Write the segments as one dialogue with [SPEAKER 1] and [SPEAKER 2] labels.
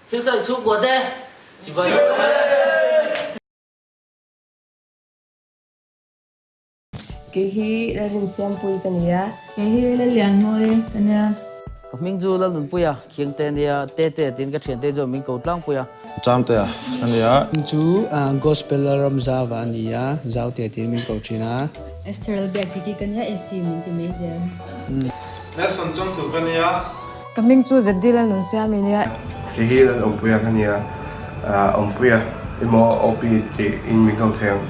[SPEAKER 1] Hillside chhungkua te chibai le.
[SPEAKER 2] Kei hi Lalrinsiampuii ka ni a.
[SPEAKER 3] Kei hi Lallianmawi ka nia.
[SPEAKER 1] Ka hming chu Lalnunpuia Khiangte a nia, Tete tiin ka thiante chuan min ko tlangpui a.
[SPEAKER 4] Chamtea ka ni a.
[SPEAKER 5] Chu Gospel Lalramzava a ni a, Zaute tiin min ko thin a.
[SPEAKER 6] Esther Lalbiakdiki ka nia, AC min ti mai zel.
[SPEAKER 7] Nelson Chawngthu ka nia.
[SPEAKER 3] Ka hming chu ZD Lalnunsiami nia.
[SPEAKER 8] Kei hi Lalawmpuia ka nia, Awmpuia emaw OP tiin min ko thei ang.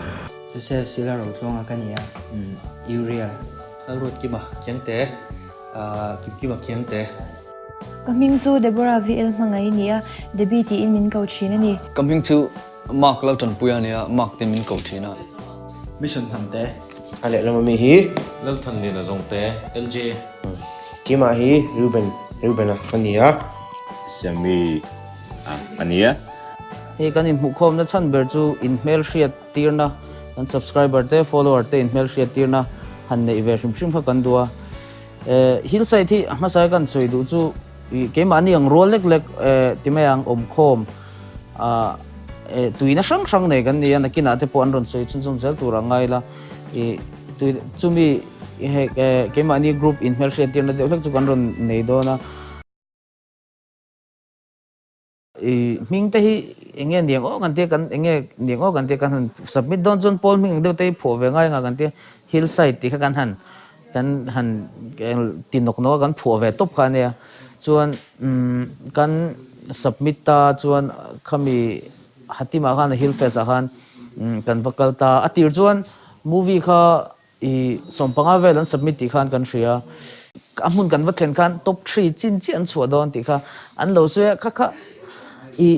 [SPEAKER 9] Joseph Sila Rotluanga ka nia, Uriel.
[SPEAKER 10] Lalruatkima Khiangte, Kimkima Khiangte.
[SPEAKER 11] Ka hming chu Deborah VL Hmangaih nia, Debbie tiin min ko thin a ni.
[SPEAKER 12] Ka hming chu Mark Laltanpuia nia, Mark tiin min ko thin a.
[SPEAKER 13] Mission Hnamte.
[SPEAKER 14] A lehlam ami hi.
[SPEAKER 15] Lalthanliana Zawngte, LJ.
[SPEAKER 14] Keimah hi Reuben, Reuben-a ka ni a.
[SPEAKER 16] Siami a ni a.
[SPEAKER 1] Hei kan inhmuhkhawmna chhan ber chu inhmelhriat tirna, kan subscriber te, follower te inhmelhriat tirna han neih ve hrim hrim kha kan duh a. Hillside hi a hmasa kan sawi duh chu keimahni ang rual lek lek ti mai ang awmkhawm tuina hrang hrang nei kan ni a, nakinah te pawh an rawn sawi chhunzawm zel tur a ngai la. Chumi keimahni group inhmelhriat tirna deuh hlek chu kan rawn nei dawn a. I hming te hi eng nge niang aw kan tia kan eng nge niang aw kan tia kan han submit dawn chuan pawl hming ang deuh te hi phuah ve ngai anga kan tia hillside tih kha kan han kan han ti nawk nawk a kan phuah ve tawp kha ania chuan umm kan submit ta chuan khami Hatim ah khan a hillfest ah khan kan va kal ta a tir chuan movie kha I sawmpanga vel an submit tih khan kan hria. A hmun kan va thlen khan top three chin chiah an chhuah dawn tih kha an lo sawi a, kha kha i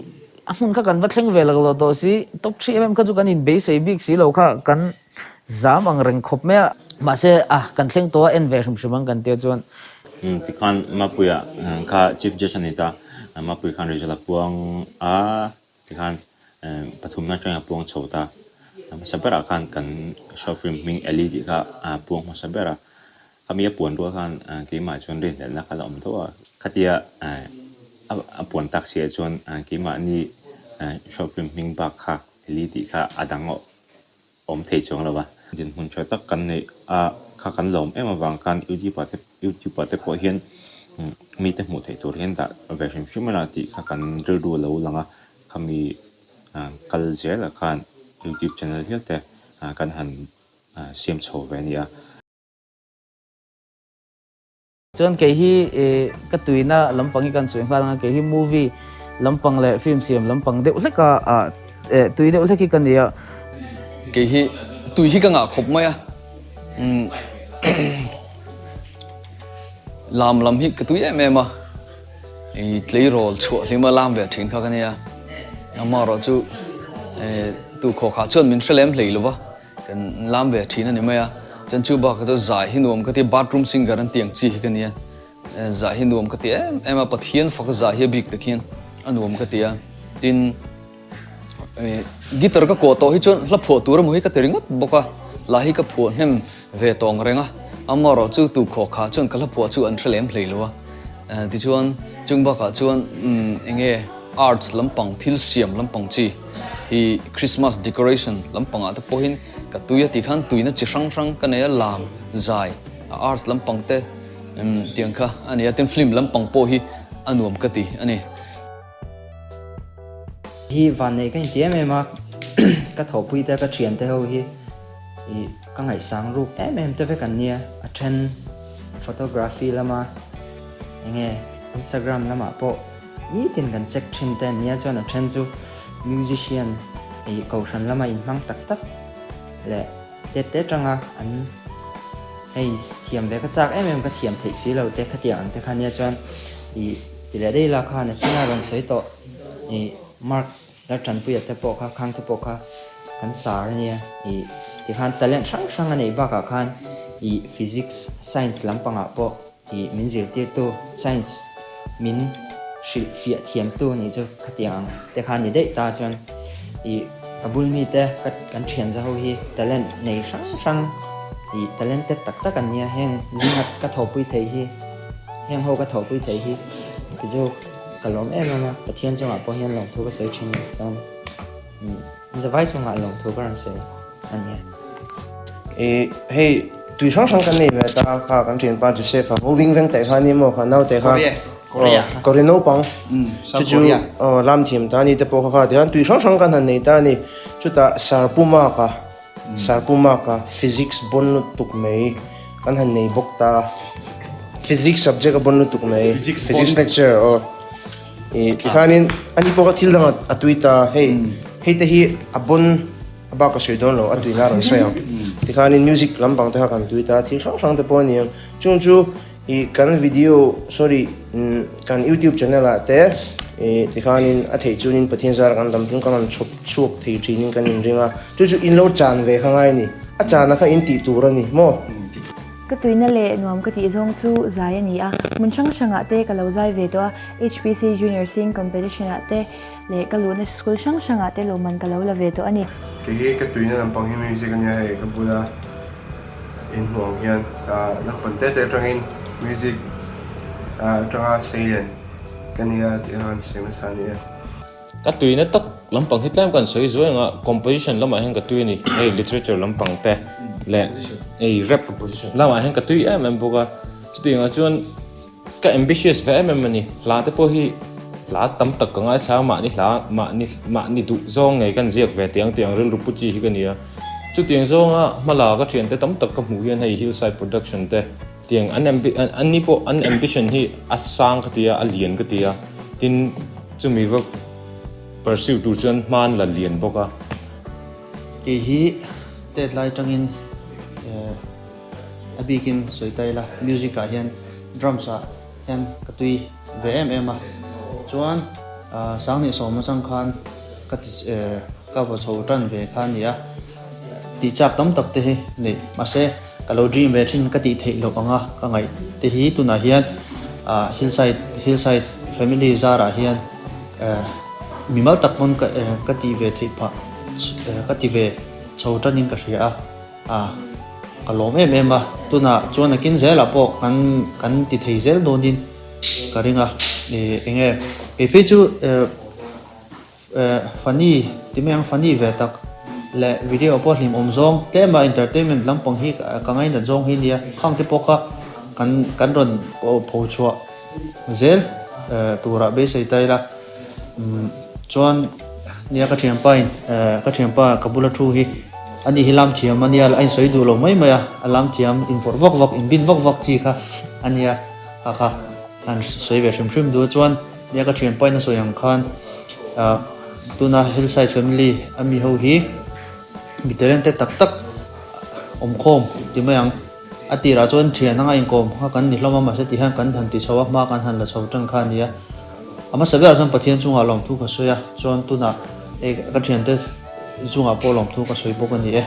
[SPEAKER 1] a hmun kha kan va thleng ve lak lo tawh si, top three em em kha chu kan inbeisei bik si lo kha kan zam ang reng khawp mai a. Mahse a kan thleng tawh a en ve hrim hrim ang kan tia chuan.
[SPEAKER 16] Tikhan Mapuia kha Chief Judge a ni ta, Mapui khan result a puang a. Tikhan pathumna atangin a puang chho ta. A hmasa berah khan kan short film hming Eli tih kha a puang hmasa ber a. Khami a puan rual khan keimah chuan rinhlelhna kha la awm tho a. Khatia a puan tak siah chuan keimahni short film hming bak kha Eli tih kha a dang awm thei chuang lo a. Dinhmun tha tak kan neih a, kha kan lawm em avang khan YouTube ah te YouTube ah te pawh hian mite hmuh theih tur hian dah ve hrim hrim a tih kha kan rilru a lo lang a, khami kal zelah khan YouTube channel hial te kan han siam chho ve a ni a.
[SPEAKER 1] Chuan kei hi ka tuina lampang hi kan sawi nghal ang a, kei hi movie lampang leh film siam lampang deuh hlek a tui deuh hlek hi ka ni a.
[SPEAKER 12] Kei hi tui hi ka ngah khawp mai a, lam lam hi ka tui em em a, i tleirawl chhuah hlim a lam ve thin kha ka nia, amaherawhchu tukhawkah chuan min hre lem hlei lo va. Kan lam ve thin a ni mai a, chuan chu bakah chuan zai hi nuam ka ti, bathroom singer an tih ang chi hi ka nia, zai hi nuam ka ti em em a, Pathian fak zai hi a bik tak hian a nuam ka ti a, tin guitar ka kuah tawh hi chuan hla phuah tur emaw hi ka ti ringawt bawk a, hla hi ka phuah hnem ve tawng reng a, amaherawh chu tukhaw kha chuan ka hla phuah chu an hre lem hlei lo a, tichuan chung bakah chuan eng nge arts lampang thil siam lampang chi. Hi Christmas decoration lampangah te pawhin ka tui a tih khan tuina chi hrang hrang ka nei a, lam, zai, a art lampang te tiang kha a ni a, tin film lampang pawh hi a nuam ka ti a ni.
[SPEAKER 9] Hi vanneih ka inti em em a, ka thawhpui te ka thian te ho hi ih ka ngaihsang ruk em em te vek an nia, a then photography lama enge Instagram lamah pawh Nitin kan check thin te ania chuan a then chu musician ih kohhran lama inhmang tak tak leh tet te atanga an hei thiam ve ka chak em em ka thiam theih si lo te khatiang ang te kha ania chuan ih ti leh daih la khan a chinga rawn sawi tawh ih mark Laltanpuia te pawh kha khang te pawh kha kan sar ania ih tikhan talent hrang hrang a neih bakah khan ih physics science lampangah pawh Ih min zirtirtu science min hrilh fiah thiamtu nih chu khatiang ang te kha ni daih ta chuan ih ka bul mite ka kan thian za ho hi talent nei hrang hrang ih talented tak tak an nia heng zinga ka thawhpui thei hi heng ho ka thawhpui thei hi ti chu. ka lawm em em a, Pathian chungah pawh hian lawmthu ka sawi thin a chuan zavai chungah lawmthu ka rawn sawi a nia.
[SPEAKER 14] I hei tui hrang hrang kan nei ve ta kha kan thianpa Joseph a moving veng teh kha a ni maw kha naute kha
[SPEAKER 13] Korea
[SPEAKER 14] Korea naupang chu chu aw lam thiam ta a ni te pawh kha kha tichuan tui hrang hrang kan han nei ta a ni chutah Sarpumaka Sarpumaka physics bon lutuk mai kan han nei bawk ta physics subject a bon lutuk mai physics lecture aw i tikhanin ani pawh kha thil dang a tui ta hei hei te hi a bon A bak ka sawi dawn lo, a tuina a rawn sawi ang. Tikhanin music lampang te kha kan tui ta, thil hrang hrang te pawh a ni ang. Chung chu ih kan video, sorry, kan youtube channel ah te ih tikhanin a theih chuanin Pathian zara kan dam chung kan rawn chhawp chhuak thei thinin kan inring a. Chu chu in lo chan ve kha ngai a ni. A chana kha in tih tur a ni maw?
[SPEAKER 11] Ka tuina leh nuam ka tih zawng chu zai a ni a, hmun hrang hrangah te ka lo zai ve tawh a, HPC Junior Singing Competition ah te, Leh ka luhna school hrang hrangah te lawmman ka lo la ve tawh a ni.
[SPEAKER 8] Kei hi ka tuina lampang hi music a nia hei ka bula inhmuh ang hian naupang te te atangin music atanga sei lian ka nia tih kha kan sawi hmasa a ni e.
[SPEAKER 15] Ka tuina tak lampang hi tlem kan sawi zuai ang a, composition lamah hian ka tui a ni, hei literature lampang te leh hei rap lamah hian ka tui em em bawk a, chutiangah chuan Ka ambitious ve em em a ni. Hla te pawh hi hla tam tak ka ngaithla a, mahni hla, mahni mahni duh zawng ngei kan ziak ve tiang tiang rilru pu chi hi ka ni a. Chutiang zawnga hmala ka thiante tam tak ka hmuh hian hei Hillside Production te tiang an ambi an ni pawh an ambition hi a sang ka ti a, a lian ka ti a. Tin, chumi va pursue tur chuan hma an la lian bawk a.
[SPEAKER 10] Kei hi tet lai tangin eh. A bikin sawi ta ila music ah hian drums ah hian ka tui ve em em a, chuan Sanghnih sawm atang khan ka ti ka vaw chho tan ve kha a ni a, tih chak tam tak te hi nei mahse ka lo dream ve thin ka tih theih loh anga ka ngaih te hi tunah hian hillside hillside family zarah hian mimal tak pawn ka tih ve theih phah ka ti ve chho tanin ka hria a. A, ka lawm em em a, tunah chuan nakin zelah pawh kan kan ti thei zel dawnin ka ring a, ih eng nge kei phei chu eh eh funny ti mai ang funny ve tak leh video pawh hlim awm zawng tlem a entertainment lampang hi ka ngainat zawng hi nia khang te pawh kha kan kan rawn pho chhuah zel eh turah beisei ta ila. Chuan nia ka thianpa in ka thianpa ka bula thu hi ani hi lam thiam ania a insawi duh lo mai mai a, a lam thiam invawrh vak vak inbin vak vak chi kha ania kha kha han sawi ve hrim hrim duh a chuan nia ka thianpa in a sawi ang khan tuna hillside family a mi ho hi mi talented tak tak awmkhawm ti mai ang. A tirah chuan thian anga inkawm kha kan ni hlawm a, mahse tihian kan han ti chho a, hma kan han la chho tan kha a ni a. A hmasa berah chuan Pathian chungah lawmthu ka sawi a, chuan tunah hei ka thiante chungah pawh lawmthu ka sawi bawk a ni e.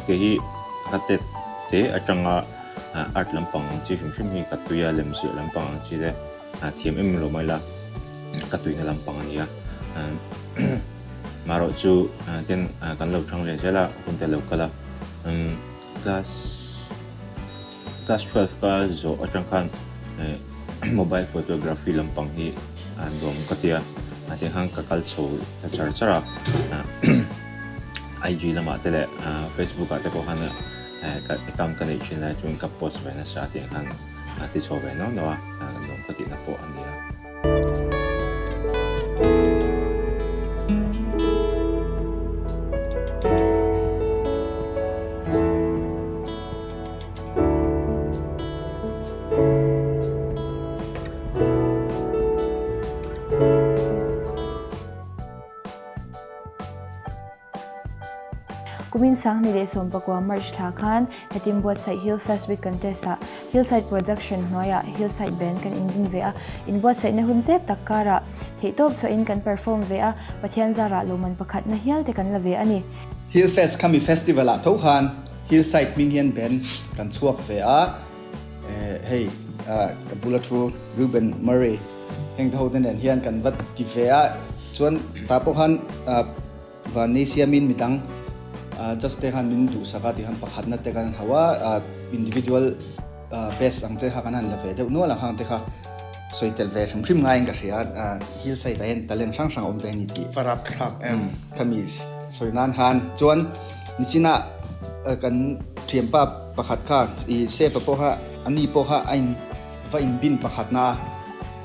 [SPEAKER 16] Kei hi ka tet te atanga art lampang ang chi hrim hrim hi ka tui a, lemziah lampang ang chi te thiam em lo mai la ka tuina lampang a ni a. Marawh chu ten kan lo thang leh zel a, hun te lo kal a. Class class 12 ka zawh atang khan mobile photography lampang hi a nuam ka ti a, a tiang khan ka kal chho ta char char a. IG lamah te leh Facebook ah te pawh khan account ka neih thin lai chuan ka post ve nasa a tiang khan a ti chho ve nauh nauh a, nuam ka tihna pawh a ni a.
[SPEAKER 11] Kumin Sanghni leh Sawmpakua March thla khan hetin buatsaih Hill Fest Bid Contest ah Hillside Production hnuaiah Hillside Band kan indin ve a, inbuatsaihna hun chep tak karah theihtawp chhuahin kan perform ve a, Pathian zarah lawmman pakhatna hial te kan la ve a ni.
[SPEAKER 13] Hill Fest khami festival ah tho khan Hillside hming hian band kan chhuak ve a, hei ka bula thu Reuben Murray heng te ho te nen hian kan va ti ve a, chuan tah pawh khan Vanni siamin midang judge te khan min duhsak a tih khan pakhatna te kan hauh a, individual best ang che kha kan han la ve deuh nual ang hang te kha. Sawi tel ve hrim hrim ngaiin ka hria a, hillside ah hian talent hrang hrang a awm ve a ni tih.
[SPEAKER 14] Va rap thlak em.
[SPEAKER 13] Khami sawi nan khan chuan nichina kan thianpa pakhat kha i Sepa pawh kha a ni pawh kha a in va in bin pakhat na a,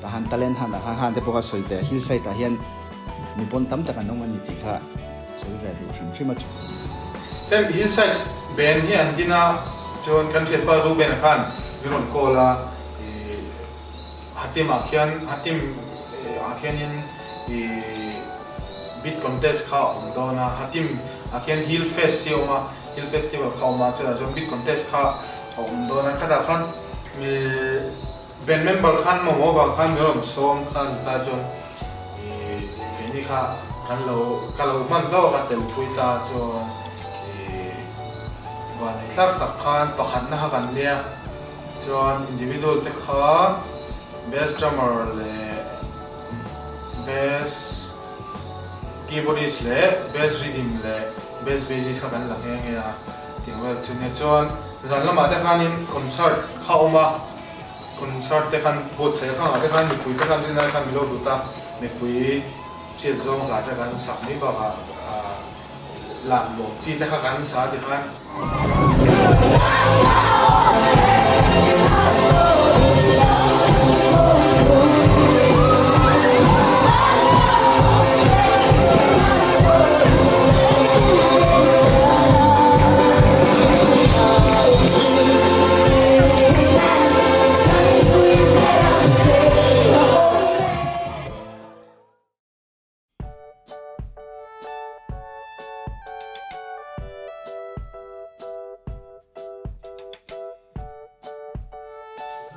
[SPEAKER 13] tah han talent han ah khan han te pawh kha sawi ve a, hillside ah hian mi pawn tam tak an awm a ni tih kha sawi ve duh hrim hrim a.
[SPEAKER 7] Heng hillside band hi an din a, chuan kan thianpa Reuben-a khan min rawn call a, i Hatim ah khian Hatim ah khianin i beat contest kha a awm dawn a, Hatim ah khian Hill Fest hi a awm a, Hill Festival kha a awm a, chutah chuan beat contest kha a awm dawn a, khatah khan mi band member khan mamawh avang khan min rawn sawm khan ta chuan i keini kha kan lo ka lo hman hlauh a ka telpui ta chuan i vanneih tak khan pakhatna kha kan nia. Chuan individual te kha best drummer leh best keyboardist leh best rhythm leh best bassist kha kan la nghe nghe a tih vel chu nia. Chuan zan lamah te khanin concert kha awm a, concert te khan buatsaih a khangah te khan mipui te khan rinai khan milo lut a, mipui hriat zawng hla te kan sak mai bakah Lan lawm chi te kha kan sa ti khan.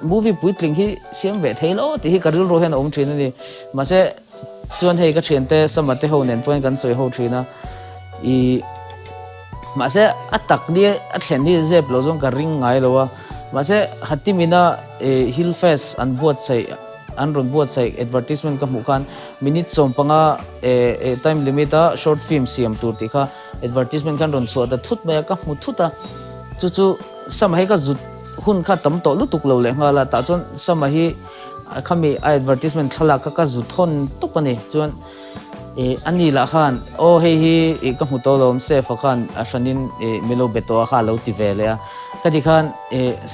[SPEAKER 1] Movie puitling hi siam ve thei lo tih hi ka rilru hian a awm thin a ni. Mahse chuan hei ka thiante Sama te ho nen pawhin kan sawi ho thin a, ih mahse a tak ni a thlen hi zep lo chuan ka ring ngai lo a, mahse Hatimina Hill Fest an buatsaih An rawn buatsaih advertisement ka hmuh khan minute 15 time limit a short film siam tur tih kha advertisement khan rawn chhuah ta thut mai a, ka hmu thut a, chu chu Sama hi ka zut hun kha tam tawh lutuk lo leh nghal a, tah chuan Sama hi khami a advertisement thlalak kha ka zut hawn tawp a ni, chuan a ni lah khan aw hei hi ka hmu tawh lo awm Sefa khan a hranin milo be tawh a kha a lo ti ve leh a, ka ti khan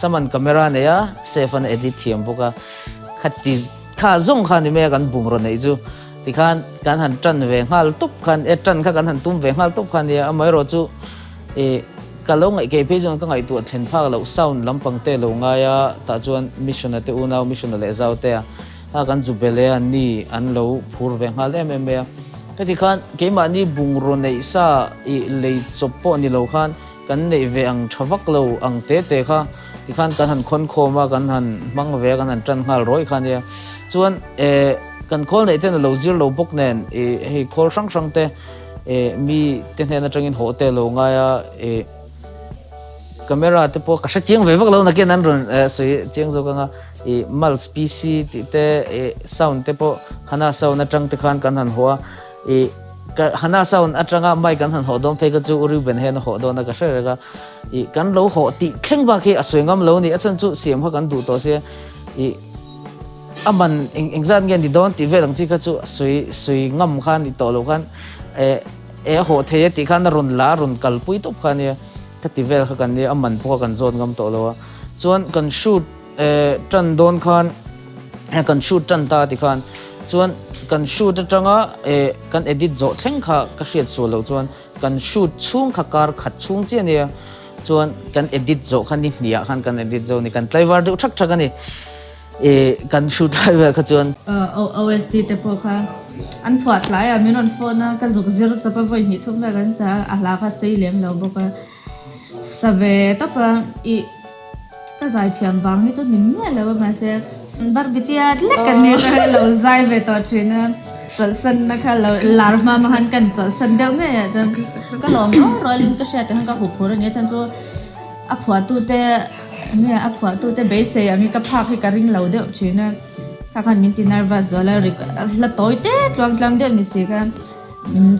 [SPEAKER 1] Saman camera nei a, Sefa'n a edit thiam bawk a. Khati kha zawng kha ni mai a kan bungraw neih chu tikhan kan han tan ve nghal tawp khan e tan kha kan han tum ve nghal tawp kha nia amaherawh chu ih ka lo ngaih kei phei chuan ka ngaihtuah thlen phak loh sound lampang te lo ngai a tah chuan mission a te unau mission a leh zau te a a kan zu bel e a ni an lo phur ve nghal em em mai a heti khan keimahni bungraw neih sa ih lei chawp pawh ni lo khan Kan neih ve ang tha vak lo ang te te kha tikhan kan han khawn khawm a, kan han hmang ve a, kan han tan nghal rawih kha ania. Chuan eh kan khawl neih ten a lo zir lo bawk nen eh hei khawl hrang hrang te eh mi te hnen atangin hawh te a lo ngai a eh camera te pawh ka hre chiang ve vak lo nakin an rawn eh sawi chiang zawk anga eh mulse PC tih te eh sound te pawh hana sound atang te khan kan han hawh a eh Ka Hana sound atanga mic an han hawh dawn phei kha chu U Reuben hian a hawh dawn a ka hre reng a, ih kan lo hawh tih thleng bak hi a sawi ngam lo a ni, a chhan chu siam kha kan duh tawh sia, ih a man eng engzat nge ni dawn tih vel ang chi kha chu a sawi sawi ngam kha a ni tawh lo khan eh eh a hawh thei a tih khan a rawn la a rawn kalpui tawp kha a nia, ka ti vel kha kan nia a man pawh kha kan zawt ngam tawh lo a, chuan kan shoot Eh, tan dawn khan eh, kan shoot tan ta ti khan chuan kan shoot atanga eh, kan edit zawh thleng kha ka hriat sual loh chuan kan shoot chhung kha kar khat chhung chiah ania chuan kan edit zawh kha ni hniah khan kan edit zo ni kan tlaivar deuh thak thak ani eh, kan shoot lai vel kha chuan
[SPEAKER 3] OST te pawh kha an phuah tlai a min rawn phone a ka zuk zir chawp a vawi hnih thum vel kan sa a a hla kha sei lem lo bawk a sa ve tawp a ih Ka zai thiam vang hi chu ni miah lo a mahse Barbie tia lek kan ni kha lo zai ve tawh thin a chawlhsanna kha lo lar hma hma khan kan chawlhsan deuh ngei ah chuan ka lawm rual rual in ka hriat ang khan ka huphur a nia chuan chu a phuahtu te nge a phuahtu te beisei ang hi ka phak hi ka ring lo deuh thin a kha khan min ti nervous zual a hla tawi te tluang tlang deuh ni si kha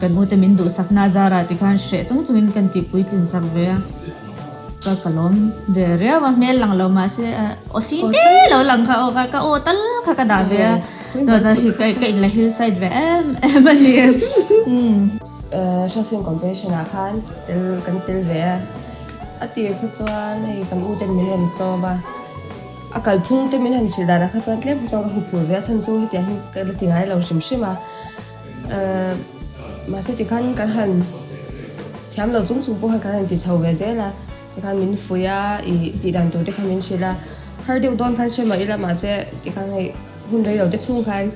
[SPEAKER 3] kan ute min duhsakna a zarah tikhan hreh chung chungin kan tihpuitlin sak ve a. Ka ka lawm ve riau a, hmel lang lo mahse aw sin te lo lang kha aw ka aw tal kha ka dah ve a, chuan chuan ka ka in la hillside ve em em a ni.
[SPEAKER 2] Short film competition ah khan tel kan tel ve a, a tir kha chuan hei kan u ten min rawn sawm a, a kalphung te min han hrilh danah kha chuan tlem kha chuan ka huphur ve a chhan chu hetiang hi ka la ti ngai lo hrim hrim a. Mahse tikhan kan han thiam lo chung chung pawh khan kan han ti chho ve zel a, tikhan min fuih a, ih tih dan tur te kha min hrilh a, har deuh dawn khan hre mah ila mahse tikhan hei hun rei lo te chhung khan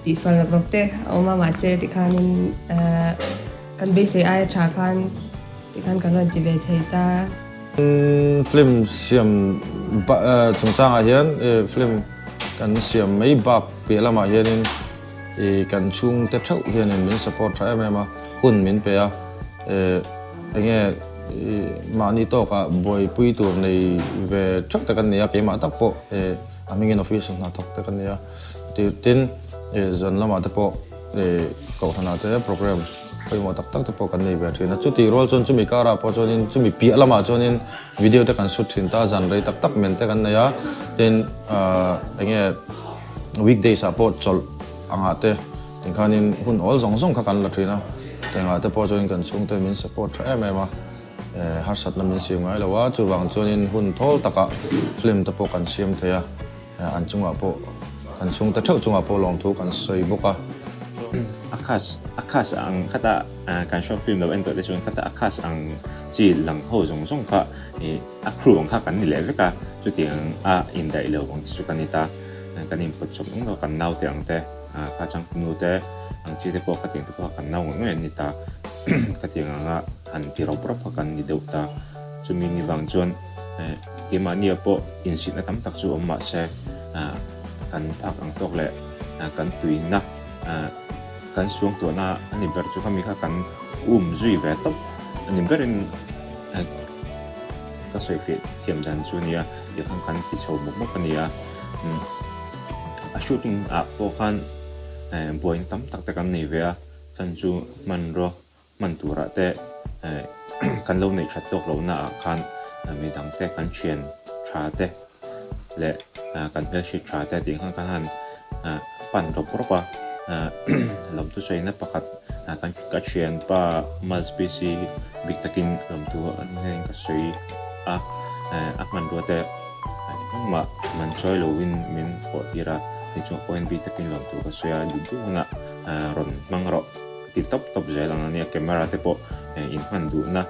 [SPEAKER 2] tihsual nawk nawk te a awm a, mahse tikhanin kan beisei aia tha khan tikhan kan rawn ti ve thei ta.
[SPEAKER 4] Film siam chungchangah hian film kan siam mai bak piah lamah hianin I kan chhungte theuh hianin min support tha em em a, hun min pe a, enge i mahni tawkah buaipui tur nei ve theuh te kan ni a, keimah tak pawh a hmingin office a hna thawk te kan ni a, tin zan lamah te pawh kohhranah te program pawimawh tak tak te pawh kan nei ve thin a, chutih rual chuan chumi karah pawh chuanin chumi piah lamah chuanin video te kan shoot thin ta, zan rei tak tak men te kan nei a, tin enge. Weekdays ah pawh chawlh angah te tikhanin hun awl zawng zawng kha kan la thin a, engah te pawh chuanin kan chhungte min support tha em em a, harsatna min siam ngai lo a, chuvang chuanin hun thawl takah film te pawh kan siam thei a, an chungah pawh kan chhungte theuh chungah pawh lawmthu kan sawi bawk a.
[SPEAKER 16] A cast a cast ang khata kan short film lo en tawh te chuan khata a cast ang chi lang ho zawng zawng kha ih A crew ang kha kan ni leh vek a, chutiang a indaih lo ang chi chu kan ni ta. Kan inpawt chawp nung lo, kan naute ang te, kha changtunu te ang chi te pawh khatiang te pawh kha kan nau ngawih ngawih an ni ta. Khatiang anga han ti rawp rawp kha kan ni deuh ta. Chumi ni vang chuan keimahnia pawh insitna tam tak chu awm mah se kan phak ang tawk leh kan tuina kan suangtuahna a ni ber chu khami kha kan um zui ve tawp a ni berin. Ka sawi fiah thiam dan chu nia tih khan kan ti chho mawp mawp a ni a, a shooting ah pawh khan buaina tam tak te kan nei ve a, chhan chu hmanraw hman turah te kan lo neih that tawk lohna ah khan midang te kan thian tha te leh kan hmelhriat tha te tih khan kan han pan rawp rawp a, lawmthusawiina pakhat kan ka thianpa Miles PC bik takin lawmthu a hnen ka sawi a, a hmanrua te engmah man chawi loin min pawh tir a, tichuan pawhin bik takin lawmthu ka sawi a, duh duh hunah rawn hmang rawh ka ti tawp tawp zel ang a nia, camera te pawh inhman duhna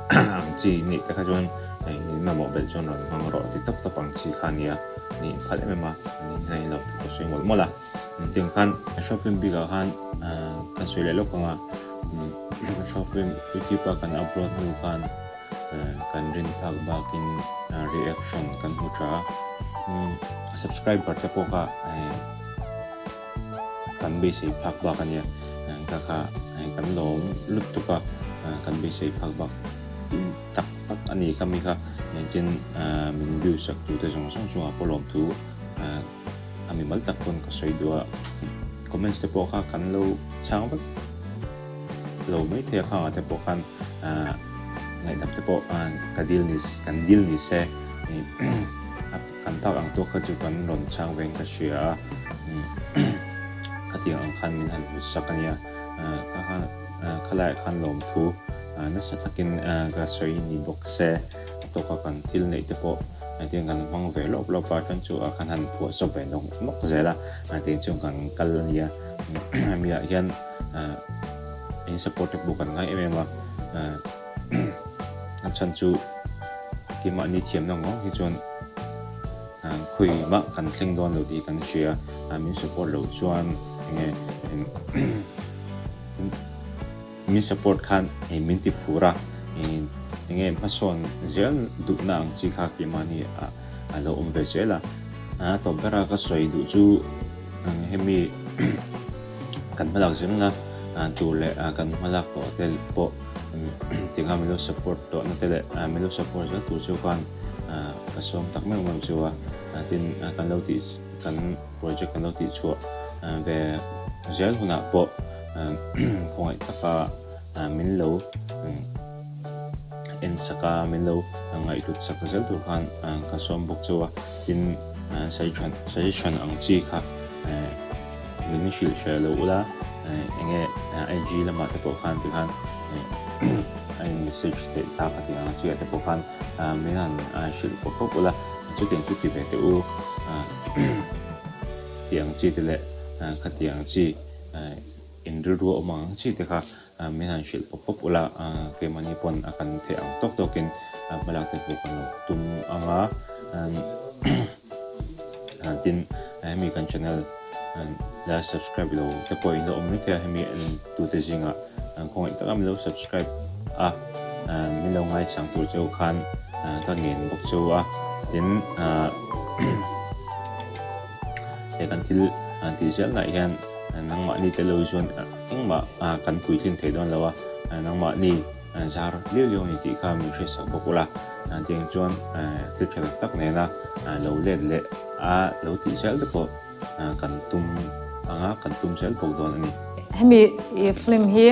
[SPEAKER 16] ang chi nih te kha chuan in mamawh belh chuan rawn hmang rawh ti tawp tawp ang chi kha a nia. Ni phal em em a, ni hian in lo ka sawi mawlh mawlh a. Tiang khan short film bikah khan kan sawi leh lawk ang a, short film youtube a kan upload hnu khan kan rin phak bakin reaction kan hmu tha a, subscriber te pawh kha kan beisei phak bak a nia, ka kha kan lawm lutuk a, kan beisei phak bak. Tak tak a ni kha mi kha engtin min view sak tu te zawng zawng chungah pawh lawmthu a mimal tak pawn ka sawi duh a, comments te pawh kha kan lo chhang vek lo mai thei a khangah te pawh khan ngaihdam te pawh ka dil ni kan dil ni se kan phak ang tawk kha chu kan rawn chhang ve in ka hria a khatiang ang khan min han hmu sak a nia ka kha khalaiah khan lawmthu. Nasa takin ka sawi ni bawk se, a tawka kan thil neih te pawh engtin kan hmang ve lawp lawp a, chuan chu kan han phuah sawp ve nawk nawk zel a, tiang chuan kan kal a nia. Hemi ah hian in support te pawh kan ngai em em a, a chhan chu keimahni thiamna ngawng hi chuan khawi mah kan thleng dawn lo tih kan hria, min support loh chuan enge Min support khan min ti phur a, enge hmasawn zel duhna ang chi kha keimahni ah a lo awm ve zel a. A tawp bera ka sawi duh chu hemi kan hmalak zelna tur leh kan hmalak tawh te pawh tinga min lo support tawhna te leh min lo support zel tur chu khan ka sawm tak meuh meuh chu a, tin kan lo tih kan project kan lo tih chhuah ve zel hunah pawh khawngaih taka min lo en sak a, min lo ngaihhlut sak zel tur khan ka sawm bawk chauh a, tin suggestion ang chi kha min hrilh hreh lo ula, enge IG lamah te pawh khan tikhan a in message theih ta ka tih ang chi ah te pawh khan min han hrilh pawp pawp ula, chutiang chu ti ve teh u tih ang chi te leh khatiang chi. In rilru a awm ang ang chi te kha min han hrilh pawp pawp ula, keimahni pawn a kan theih ang tawk tawkin hmalak te pawh kan lo tum ang a. Tin, hemi kan channel la subscribe lo te pawh in lo awm mai thei a, hemi en tute zingah khawngaih taka min lo subscribe a, min lo ngaichang tur cheu khan ka ngen bawk cheu a. Tin, he kan thil tih zelnaah hian Nangmahni te lo chuan engmah kan puitlin thei dawn lo a, nangmahni zar liau liau a ni tih kha min hriatsak bawk ula, tiang chuan thil tha tak tak nena lo let leh a lo tih zel te pawh kan tum ang a, kan tum zel bawk dawn a ni.
[SPEAKER 17] Hemi film hi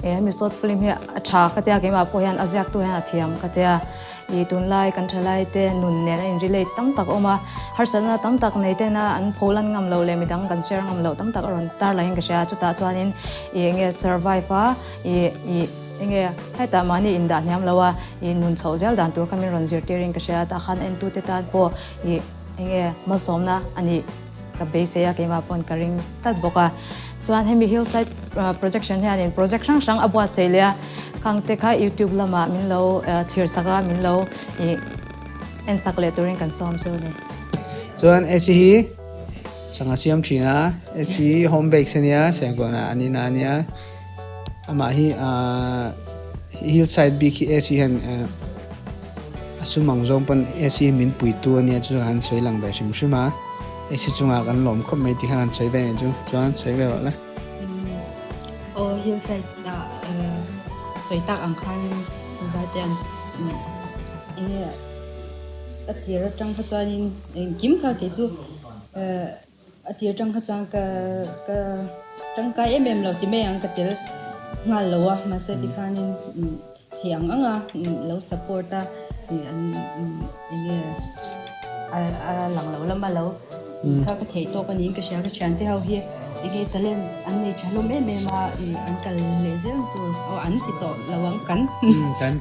[SPEAKER 17] hemi short film hi a tha ka tia keimah pawh hian a ziaktu hian a thiam ka tia. I tunlai kan thalaite nun nen a in relate tam tak a awm a, harsatna tam tak nei tena an pho lan ngam loh leh midang kan share ngam loh tam tak a rawn tar langin ka hria a, chutah chuanin i enge survive a, i i enge hetah mahni indah hniam lo a, i nun chhoh zel dan tur kha min rawn zirtirin ka hria a, tah khan entute tan pawh i enge malsawmna a nih. Ka beisei a, keimah pawn ka ring tlat bawk a. Chuan hemi Hillside Projection hianin project hrang hrang a buatsaih leh a, khangte kha YouTube lamah min lo thlir sak a, min lo en sak leh turin kan sawm chu a ni.
[SPEAKER 5] Chuan AC hi chhang a siam thin a, AC hi home base a nia, Serkawnah an inah a nia. Amah hi Hillside bik hi AC hian A sum ang zawng pawn AC hi min puitu a nia chu han sawi lang ve hrim hrim a, AC chungah kan lawm khawp mai tih kha han sawi ve ang chu, chuan sawi ve rawh le.
[SPEAKER 6] Aw hillside ah sawi tak ang khanin Zaitean enge a tir atang kha chuanin engkim kha kei chu A tir tang kha chuan ka ka tangkai em em lo ti mai ang ka tel nghal lo a mahse tikhanin thei ang ang a lo support a an enge a a lang lo lama lo kha ka theih tawk a niin ka hria ka thiante ho hi enge talent an nei tha hlawm em em a an kal leh zel tur aw an ti tawh lo ang kan kan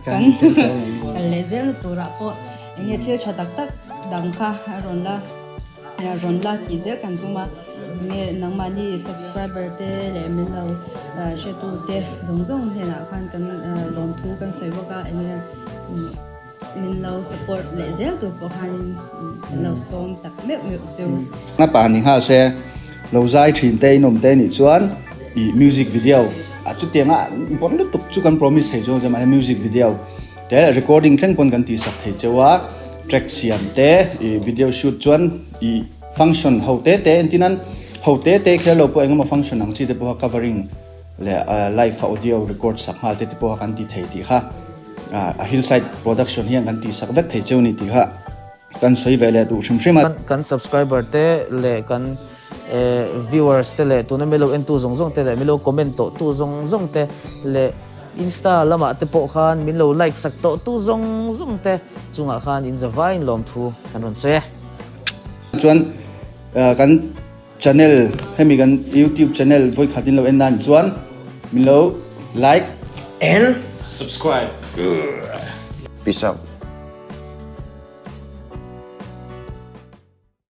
[SPEAKER 6] kal leh zel turah pawh enge thil tha tak tak dang kha a rawn la. Rawn la tih zel kan tum a, enge nangmahni subscriber te leh min lo hretu te zawng zawng hnenah khan kan lawmthu kan sawi bawk a, enge min lo support leh zel tur pawh khanin kan lo sawm tak meuh meuh cheu.
[SPEAKER 13] A pa ni nghal se, lo zai thin te in awm te nih chuan ih music video a chutianga bon lutuk chu kan promise thei chuang che mahse music video te recording thleng pawn kan tihsak thei cheu a. Track siam te ih video shoot chuan ih function ho te te entin an ho te te kher lo pawh engemaw function ang chi te pawha covering leh live a audio record sak nghal te te pawha kan ti thei tih kha a hillside production hian kan tih sak vek thei cheu ni tih kha kan sawi ve leh duh hrim hrim a.
[SPEAKER 1] Kan subscriber te leh kan Viewers te leh tuna milo entu zawng zawng te leh milo comment tawh tu zawng zawng te leh Insta lamah te pawh khan min lo like sak tawh tu zawng zawng te chungah khan in zavaiin lawmthu kan rawn sawi e.
[SPEAKER 13] Chuan kan channel hemi kan YouTube channel vawikhat in lo en nan chuan min lo like
[SPEAKER 14] and
[SPEAKER 15] subscribe.
[SPEAKER 14] Peace out.